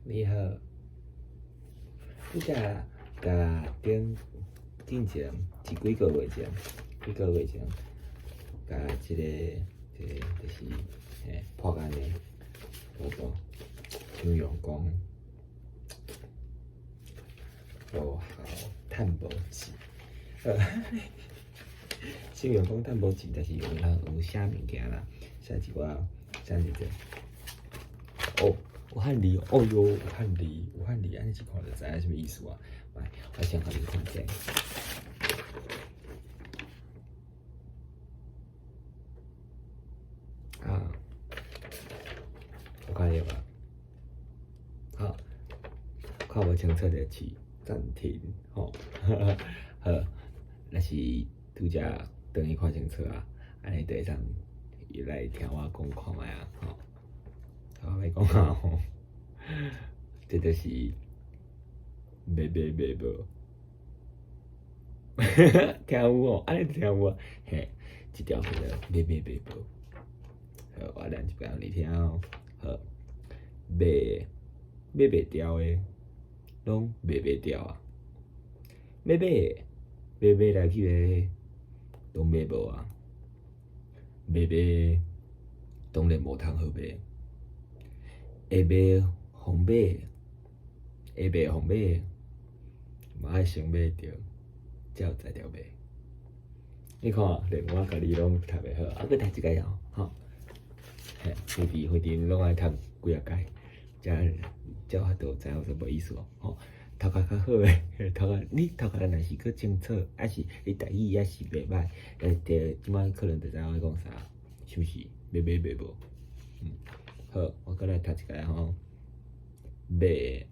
你好，拄才共顶进前一幾個月前，幾個月前，共這个這个就是嘿破干的寶寶，形容講無效趁無錢，形容講趁無錢，但是有人有寫物件啦，寫一寡寫一個，哦，有漢字，哦喲，有漢字，有漢字，按呢一看就知影啥物意思啊。來，我先予恁看者。啊，有看著無？好，看無清楚就暫停，吼。好，若是拄才轉去看清楚啊，按呢就會當來聽我講看覓啊，吼。好，欲講啊吼，這就是賣賣賣無，聽有無？按呢聽有無？嘿，這條叫做賣賣賣無。好，我念一遍予你聽哦。好，賣買袂著的，攏賣袂著啊！欲買欲買來去買，攏買無啊！欲賣當然無通好賣，會賣予買，會賣予買，嘛愛先買著，才有才調賣。你看，連我家己攏讀袂好，啊，閣讀一擺哦，吼。嘿，回佇回佇攏愛讀幾仔擺，才才有法度知影啥物意思哦，吼。讀較較好的，讀較你讀較若是閣清楚，抑是你台語抑是袂䆀，欸，這擺可能就知影我咧講啥，是毋是？欲買賣無？嗯，好，我閣來讀一擺吼。賣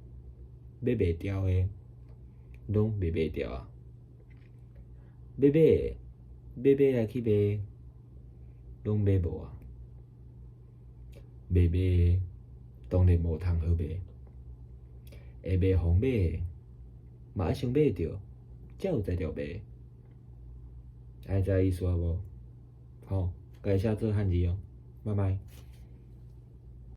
買袂著的，攏賣袂著啊！欲買欲買來去賣，攏買無啊！欲賣當然無通好賣，會賣予買，嘛愛先買著，才有才調賣。按呢知意思無？好，家己寫做漢字哦，拜拜。